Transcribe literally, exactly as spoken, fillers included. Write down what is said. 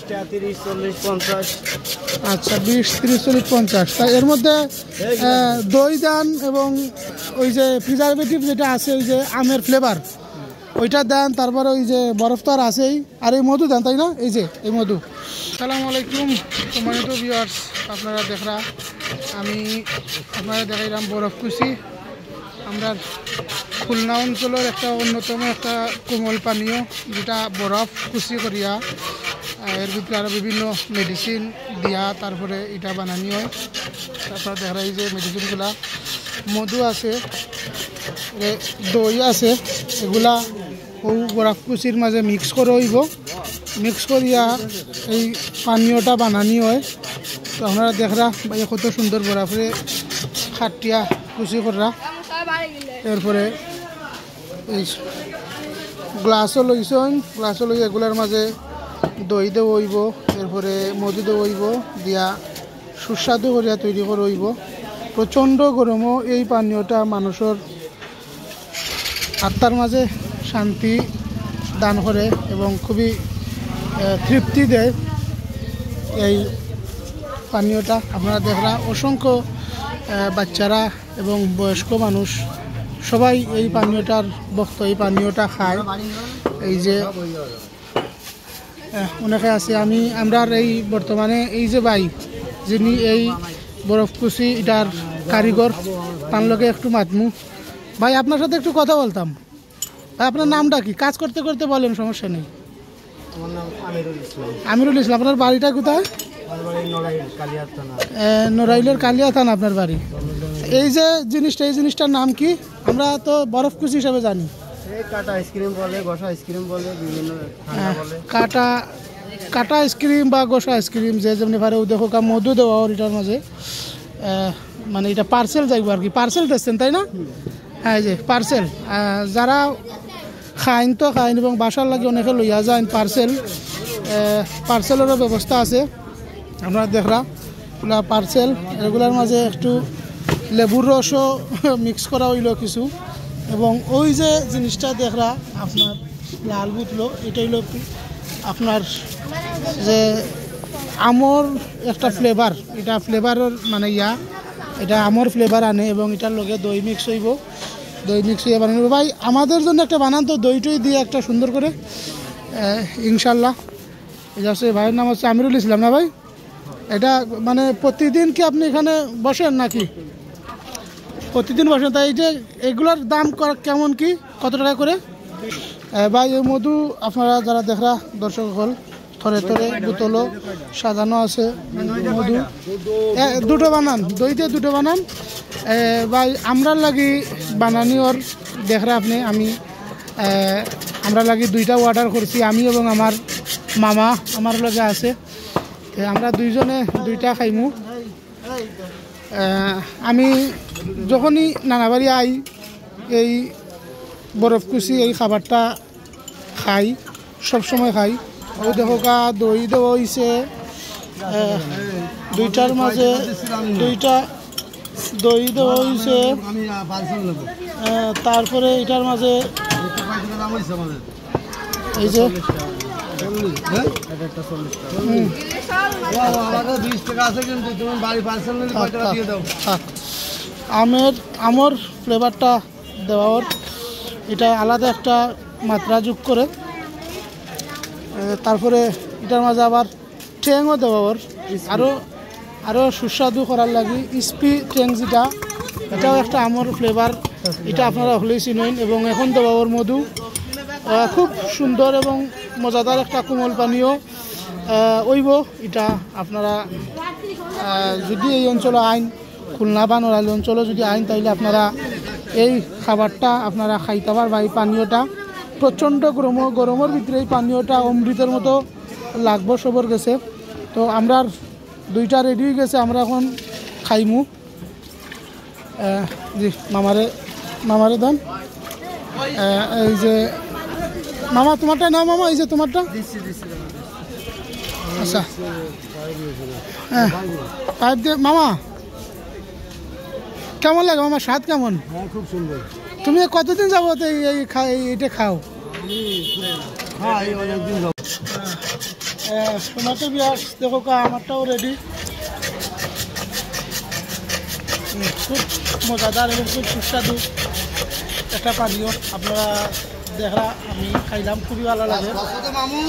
তিরিশ, চল্লিশ, পঞ্চাশ। আচ্ছা, বিশ, তিরিশ, চল্লিশ, পঞ্চাশ। তা এর মধ্যে আহ, দই দেন এবং ওই যে প্রিজারভেটিভ যেটা আছে, ওই যে আমের ফ্লেভার, ওইটা দেন। তারপরে ওই যে বরফ তো আর আছেই, আর এই মধু দেন, তাই না? এই যে এই মধু। আসসালামু আলাইকুম সম্মানিত ভিউয়ার্স, আপনারা দেখরা, আমি আপনারা দেখাইলাম বরফ কুচি। আমরা খুলনা অঞ্চলের একটা অন্যতম একটা কোমল পানীয়, যেটা বরফ কুচি করিয়া, আহ, এর ভিতরে আরও বিভিন্ন মেডিসিন দিয়া তারপরে এটা বানানি হয়। আপনারা দেখরা এই যে মেডিসিনগুলা, মধু আছে, এ, দই আছে, এগুলা ও বরফ কুচির মাঝে মিক্স করা হইব। মিক্স করিয়া এই পানীয়টা বানানি হয়। তো আপনারা দেখরা ভাই, কত সুন্দর বরফরে খাটিয়া কুচি কররা। এরপরে এই গ্লাসও লইছইন, গ্লাসও লই এগুলার মাঝে দই দেওয়া হইব, এরপরে মধু দেওয়া হইব, দিয়া সুস্বাদু করিয়া তৈরি করা হইব। প্রচণ্ড গরমও এই পানীয়টা মানুষের আত্মার মাঝে শান্তি দান করে এবং খুবই আহ, তৃপ্তি দেয় এই পানীয়টা। আপনারা দেখরা অসংখ্য আহ, বাচ্চারা এবং বয়স্ক মানুষ সবাই এই পানীয়টার ভক্ত, এই পানীয়টা খায়। এই যে আহ, অনেকে আছে, আমি আমরার এই বর্তমানে এই যে ভাই যিনি এই বরফ কুচি এটার কারিগর, তার লগে একটু মাতমু। ভাই, আপনার সাথে একটু কথা বলতাম। ভাই, আপনার নামটা কি? কাজ করতে করতে বলেন, সমস্যা নেই। আমার নাম আমিরুল ইসলাম। আমিরুল ইসলাম, আপনার বাড়িটা কোথায়? আমার বাড়ি নড়াইল, কালিয়া থানা। এ, নড়াইলের কালিয়া থানা আপনার বাড়ি। এই যে জিনিসটা, এই জিনিসটার নাম কি? আমরা তো বরফ কুচি হিসাবে জানি। এই কাটা আইসক্রিম বলে, ঘষা আইসক্রিম বলে, বিভিন্ন ঠান্ডা হ্যাঁ, বলে। কাটা, কাটা আইসক্রিম বা ঘষা আইসক্রিম, যে যেমনি পারে। ও দেখো কা, মধু দেওয়া ওর এটার মাঝে। আহ, মানে এটা পার্সেল যাইব আর কি, পার্সেল দিচ্ছেন, তাই না? হ্যাঁ, এই যে পার্সেল। যারা খাইন তো খাইন এবং বাসার লাগি অনেকে লইয়া যাইন পার্সেল। পার্সেলেরও ব্যবস্থা আছে। আপনারা দেখরা, এগুলা পার্সেল, এগুলার মাঝে একটু লেবুর রসও মিক্স করা হইল কিছু। এবং ওই যে জিনিসটা দেখরা, আপনার লাল বোতলো, এটা হইল কি আপনার যে আমর একটা ফ্লেভার, এটা ফ্লেভারের মানে ইয়া, এটা আমর ফ্লেভার আনে এবং এটার লগে দই মিক্স হইব। দই মিক্স হইয়া বানানো হইব। ভাই, আমাদের জন্য একটা বানান তো, দই টই দিয়ে একটা সুন্দর করে, আহ, ইনশাল্লাহ। এই যে আছে, ভাইয়ের নাম হচ্ছে আমিরুল ইসলাম, না ভাই? এটা মানে প্রতিদিন কি আপনি এখানে বসেন নাকি? প্রতিদিন বসেন। তাই এই যে এগুলার দাম করা কেমন কি, কত টাকা করে? আহ, ভাই, এই মধু আপনারা যারা দেখরা, দর্শক হল, থরে থরে বোতলও সাজানো আছে মধু। এ, দুটো বানান, দই দিয়ে দুটো বানান। এ, ভাই, আমরার লাগি বানানি ওর দেখরা আপনি। আমি, এ, আমরার লাগি দুইটা অর্ডার করছি, আমি এবং আমার মামা আমার লগে আছে। তে আমরা দুইজনে দুইটা খাইমু। এ, আমি যখনই নানাবাড়ি আই, এই বরফ কুচি এই খাবারটা খাই, সব সময় খাই। ওই দেখো কা, দই দেওয়া হইছে, আহ, দুইটার মাঝে দুইটা দই দেওয়া হইছে। আমি, আহ, পার্সেল নেবো। আহ, তারপরে এটার মাঝে এই যে চল্লিশ, হ্যাঁ? হুম। ও, আমার কাছে বিশ টাকা আছে, কিন্তু তুমি বাড়ি পার্সেল নিলে কয় টাকা দিয়ে দাও? থাক। আমের, আমর ফ্লেভারটা দেওয়া ওর, এটা আলাদা একটা মাত্রা যোগ করে। এ, তারপরে এটার মাঝে আবার ট্যাংও দেওয়া ওর, আরও, আরও সুস্বাদু করার লাগি ইস্পি ট্যাং যেটা, এটাও একটা আমর ফ্লেভার, এটা আপনারা হলেই চিনইন। এবং এখন দেওয়া ওর মধু, আহ, খুব সুন্দর এবং মজাদার একটা কোমল পানীয়, আহ, ওইব। এটা আপনারা, আহ, যদি এই অঞ্চলে আইন, খুলনা বা নড়াইল অঞ্চলে যদি আইন, তাইলে আপনারা এই খাবারটা আপনারা খাইতা পারবা। এই পানীয়টা প্রচণ্ড গরম, গরমের ভিতরে এই পানীয়টা অমৃতের মতো লাগবো সবর গেছে। তো আমরার দুইটা রেডি হয়ে গেছে, আমরা এখন খাইমু। আহ, জি, মামারে, মামারে দেন। আহ, এই যে মামা, তোমারটা নাও মামা, এই যে তোমারটা। আচ্ছা। হ্যাঁ, পাইপ দিয়ে মামা, কেমন লাগে মামা, স্বাদ কেমন? হ্যাঁ, খুব সুন্দর। তুমি কতদিন যাবত এই, এই খা-, এই, এটা খাও? আমি খাই অনেকদিন যাবত। আহ, শোনাতে বিয়ার দেখো কা, আমারটাও রেডি। খুব মজাদার এবং খুব সুস্বাদু একটা পানীয়। আপনারা দেখরা, আমি খাইলাম, খুবই ভালো লাগে। মামু।